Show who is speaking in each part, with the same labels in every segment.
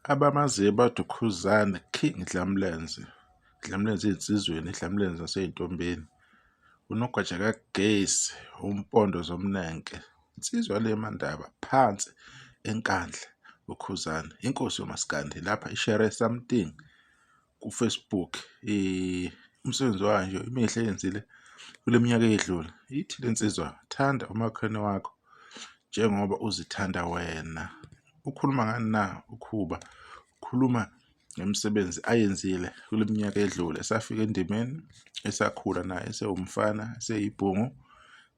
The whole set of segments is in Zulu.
Speaker 1: Abamaziyo bathi uKhuzani King Dlamlenze, Dlamlenze ey'nsizweni, Dlamlenze nasey'ntombini. Unogwaja kagesi, umpondo zomnenke, insizwa le Mandaba phansi eNkandla uKhuzani, inkosi yomaskandi lapha ishere something ku-Facebook umsebenzi wayo nje imihle eyenzile kule minyaka eyedlule. Ithi le nsizwa thanda umakhelwane wakho njengoba uzithanda wena. Ukhuluma ngani na uKhuba? Ukhuluma ngemisebenzi ayenzile kule minyaka edlule esafika endimeni esakhula naye esewumfana eseyibhungu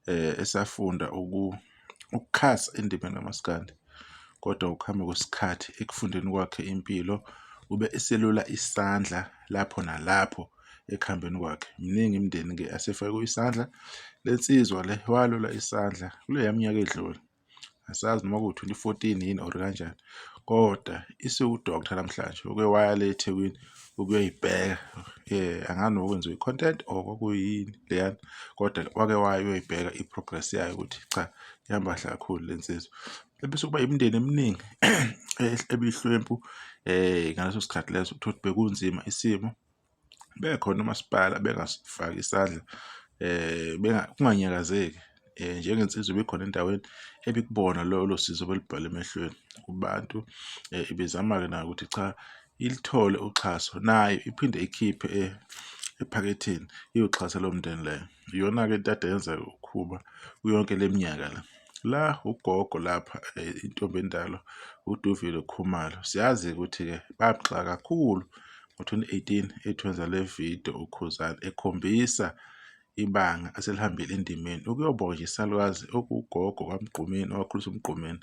Speaker 1: esafunda ukukhasa endimeni kamaskandi. Kodwa ngokuhamba kwesikhathi ekufundeni kwakhe impilo ube eselula isandla lapho nalapho ekuhambeni kwakhe. Miningi imindeni-ke asefake isandla. Le nsizwa le walula isandla kuleya minyaka edlule. Asazi noma kuwu-2014 yini or kanjani kodwa isiwu-doctor namhlanje uke waya le eThekwini ukuyoyibheka angazi noma kwenziwa i-content or kwakuyini leyana kodwa wake waya uyoyibheka i-progress yayo ukuthi cha ihamba kahle kakhulu le nsizwa. Ebese kuba imindeni eminingi ebihlwempu ngaleso sikhathi leso uthole ukuthi bekunzima isimo. Bekhona omasipala bengasifaki isandla kunganyakazeki njengensizwa ebikhona endaweni ebikubona lolo sizo belubhala emehlweni kubantu. Ibizama-ke nayo ukuthi cha ilithole uxhaso nayo iphinde ikhiphe ephaketheni iyoxhasa lowo mndeni leyo. Iyona-ke into ade yenza uKhuba kuyonke le minyaka le. La ugogo lapha intombi endala uDuvile Khumalo. Siyazi-ke ukuthi-ke bamxaka kakhulu ngo-2018 ethi wenza le video uKhuzani ekhombisa ibanga aselihambile endimeni ukuyobonga nje isalukazi okuwugogo kwaMgqumeni owakhulisa uMgqumeni.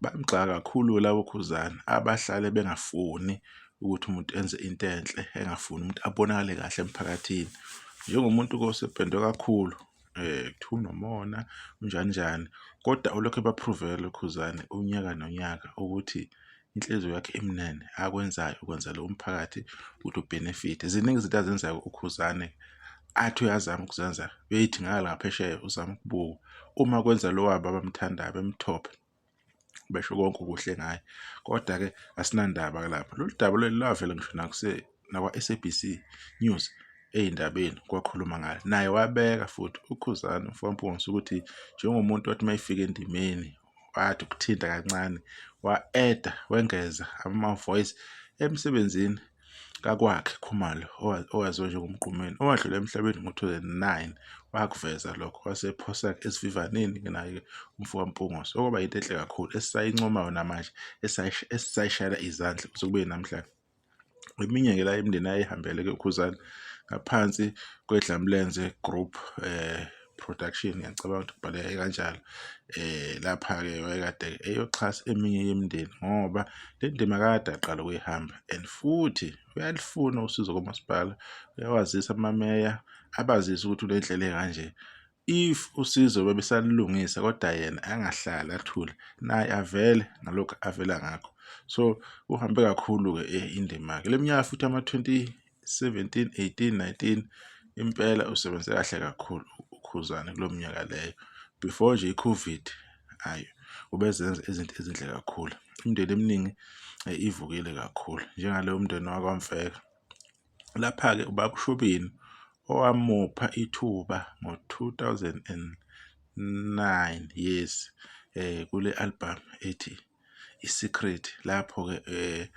Speaker 1: Bamgxeka kakhulu labo Khuzani abahlale bengafuni ukuthi umuntu enze into enhle, engafuni umuntu abonakale kahle emphakathini. Njengomuntu osependwe kakhulu kuthiwa unomona unjani njani kodwa ulokhu ebaphruvela uKhuzani unyaka nonyaka ukuthi inhliziyo yakhe imnene akwenzayo ukwenzela umphakathi ukuthi ubhenefithe. Ziningi izinto azenzayo uKhuzane athi uyazama ukuzenza beyithi ngala ngaphesheya uzama ukubuka uma kwenza lo wabo abamthandayo bemthophe besho konke okuhle ngaye kodwa-ke asinandaba lapho. Lolu daba lolu lwavela ngisho nakwa-S_A_B_C News ey'ndabeni kwakhuluma ngalo. Naye wabeka futhi uKhuzani umfokaMpungose ukuthi njengomuntu othi uma efika endimeni wathi ukuthinta kancane wa-eda wengeza ama-voice emsebenzini kaKwakhe Khumalo owaziwa njengoMgqumeni owadlula emhlabeni ngo-2009 wakuveza lokho wasephosa esivivaneni-ke naye-ke umfokaMpungose okwaba yinto enhle kakhulu esisayincomayo namanje esisayishayela izandla kuze kube namhlanje. Eminye-ke la imindeni ayihambele-ke uKhuzani ngaphansi kweDlamlenze Group Production ngiyacabanga ukuthi kubhaleke kanjalo. Lapha-ke wayekade eyoxhasa eminye yemindeni ngoba le ndima kade aqala ukuyihamba and futhi uyalufuna usizo komasipala, uyawazisa amameya abazise ukuthi unendlela ekanje. If usizo bebesalulungisa kodwa yena angahlali athule naye avele ngalokhu avela ngakho. So uhambe kakhulu-ke indima-ke. Le minyaka futhi ama-2017, 18, 19 impela usebenze kahle kakhulu uKhuzani kulo minyaka leyo. Before nje i-COVID hhayi ubezenza izinto ezinhle kakhulu. Imindeni eminingi ivukile kakhulu njengaloyo mndeni wakwaMfeka. Lapha-ke ubaba uShobeni owamupha ithuba ngo-2009 yes kule album ethi i-Secret lapho-ke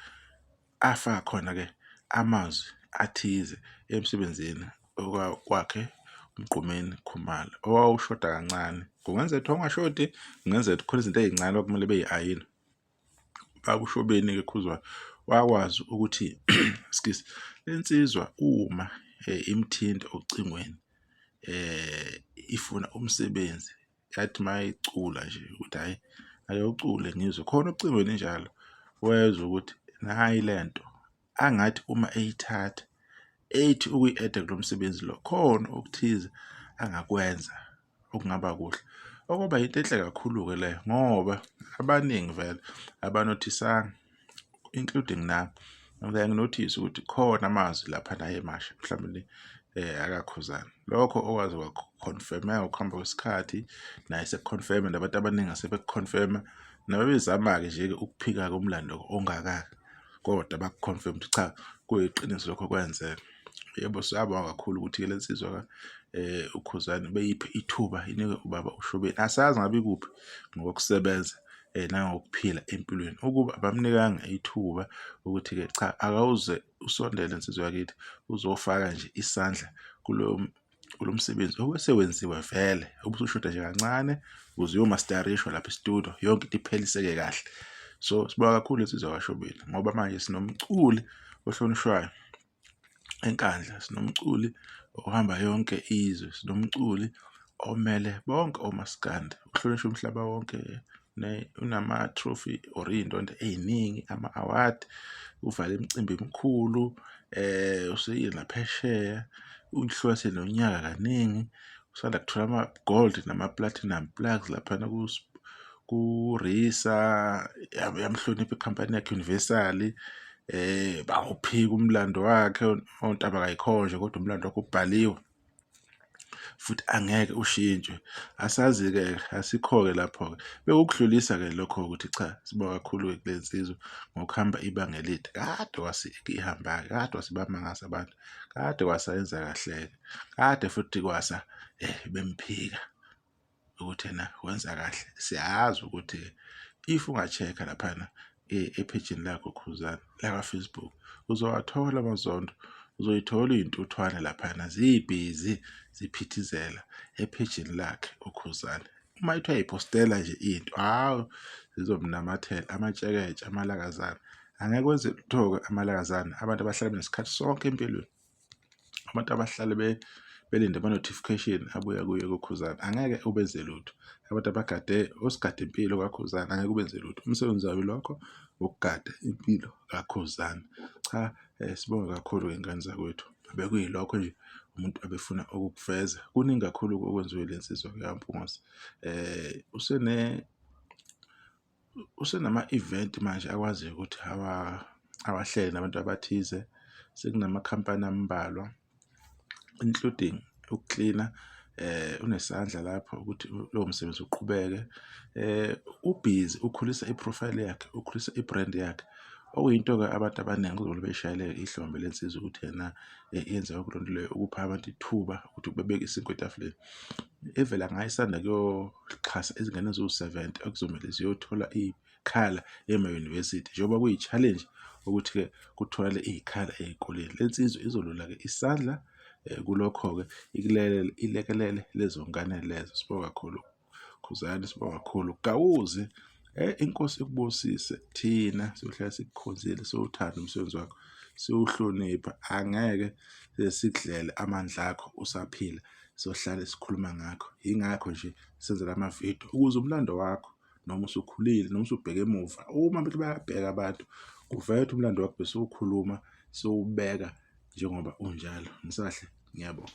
Speaker 1: afaka khona-ke amazwi athize emsebenzini kwakhe uMgqumeni Khumalo owawushoda kancane. Kungenzeka ukuthi wawungashodi, kungenzeka ukuthi khona izinto ey'ncane okwakumele bey'ayine. Baba uShobeni-ke Khuzwayo wakwazi ukuthi excuse le nsizwa uma imthinta ocingweni ifuna umsebenzi yathi mayicula nje ukuthi hhayi ake ucule ngizwe khona ocingweni njalo wezwa ukuthi nayi le nto angathi uma eyithatha ethi ukuyi-eda kulo msebenzi lo khona okuthize angakwenza okungaba kuhle. Okwaba yinto enhle kakhulu-ke leyo ngoba abaningi vele abanothisanga including nami. Ngiyaye nginothise ukuthi khona amazwi laphana ayemasha mhlawumbe akaKhuzani. Lokho okwaze kwakhonfemeka ngokuhamba kwesikhathi naye sekukhonfema nabantu abaningi asebekukhonfema nabebezama-ke nje-ke ukuphika-ke umlando ongaka. kodwa baku-confirm ukuthi cha kuyiqiniso lokho kwenzeka. Yebo, siyabonga kakhulu ukuthi-ke le nsizwa uKhuzani beyiphe ithuba inike ubaba uShobeni. Asazi ngabe ikuphi ngokusebenza nangokuphila empilweni. Ukuba abamnikanga ithuba ukuthi-ke cha akawuze usondele nsizwa yakithi uzofaka nje isandla kulo kulo msebenzi obesewenziwe vele obusushoda nje kancane ukuze uyomastarishwa lapha e-studio yonke into ipheliseke kahle. So sibonga kakhulu insizwa kaShobeni ngoba manje sinomculi ohlonishwayo eNkandla, sinomculi ohamba yonke izwe, sinomculi omele bonke omaskandi, uhlonishwa umhlaba wonke unama-trophy or iy'ndondo ey'ningi, ama-award, uvale imicimbi emikhulu, useyile naphesheya, uyihlukanise nonyaka kaningi, usanda kuthola ama-gold nama-platinum plugs laphana ku-RiSA, yamhlonipha ikhampani yakhe Universal, bawuphika umlando wakhe ontaba kayikhonjwa kodwa umlando wakhe ubhaliwe futhi angeke ushintshwe. Asazi-ke asikho-ke lapho-ke. Bekukudlulisa-ke lokho ukuthi cha sibonga kakhulu-ke kule nsizwa ngokuhamba ibanga elide. Kade kwase ihamba-ke, kade kwase bamangaza abantu, kade kwasa yenza kahle-ke, kade futhi kwasa bemphika. Ukuthi ena wenza kahle. Siyazi ukuthi if unga-check-a laphana ephejini lakho Khuzani laka-Facebook uzowathola amazondo, uzoyithola iy'ntuthwane laphana zibhizi ziphithizela ephejini lakhe uKhuzani. Uma ethi uyayiphostela nje into, hhawu zizomnamathela amatsheketshe amalakazana. Angeke wenze lutho-ke amalakazana abantu abahlala benesikhathi sonke empilweni. Abantu abahlale belinde ama-notification abuya kuye kuKhuzani angeke ubenze lutho. Abantu abagade osigada impilo kaKhuzani angeke ubenze lutho. Umsebenzi wabo ilokho ukugada impilo kaKhuzani. Cha, sibonge kakhulu-ke ngane zakwethu. Bekuyilokho nje umuntu abefuna ukukuveza. Kuningi kakhulu okwenziwe ile nsizwa kaMpungose. Usene Usenama-event manje akwaziyo ukuthi awahlele nabantu abathize. Sekunamakhampani ambalwa including ukuklina unesandla lapho ukuthi lowo msebenzi uqhubeke. Ubhizi ukhulisa i-profile yakhe, ukhulisa i-brand yakhe. Okuyinto-ke abantu abaningi okuzomele beyishayele ihlombe le nsizwa ukuthi ena yenza yonke leyo nto leyo ukupha abantu ithuba ukuthi bebeke isinkwa etafuleni. Evela ngayo isanda kuyoxhasa izingane eziwu-70 okuzomele ziyothola iy'khala ema-university njengoba kuyi-challenge ukuthi-ke kutholakale iy'khala ey'koleni. Le nsizwa izolula-ke isandla kulokho-ke ilekelele lezo ngane lezo. Sibonge kakhulu Khuzani, sibonge kakhulu Gawuzi. Inkosi ikubusise thina siyohlala sikukhonzile siwuthanda umsebenzi wakho siwuhlonipha angeke sikudlele amandla akho usaphila sohlale sikhuluma ngakho yingakho nje senza lama video ukuze umlando wakho noma usukhulile noma usubheke emuva uma abantu bayabheka abantu kuvele ukuthi umlando wakho besiwukhuluma siwubeka njengoba unjalo ngisahle ngiyabonga.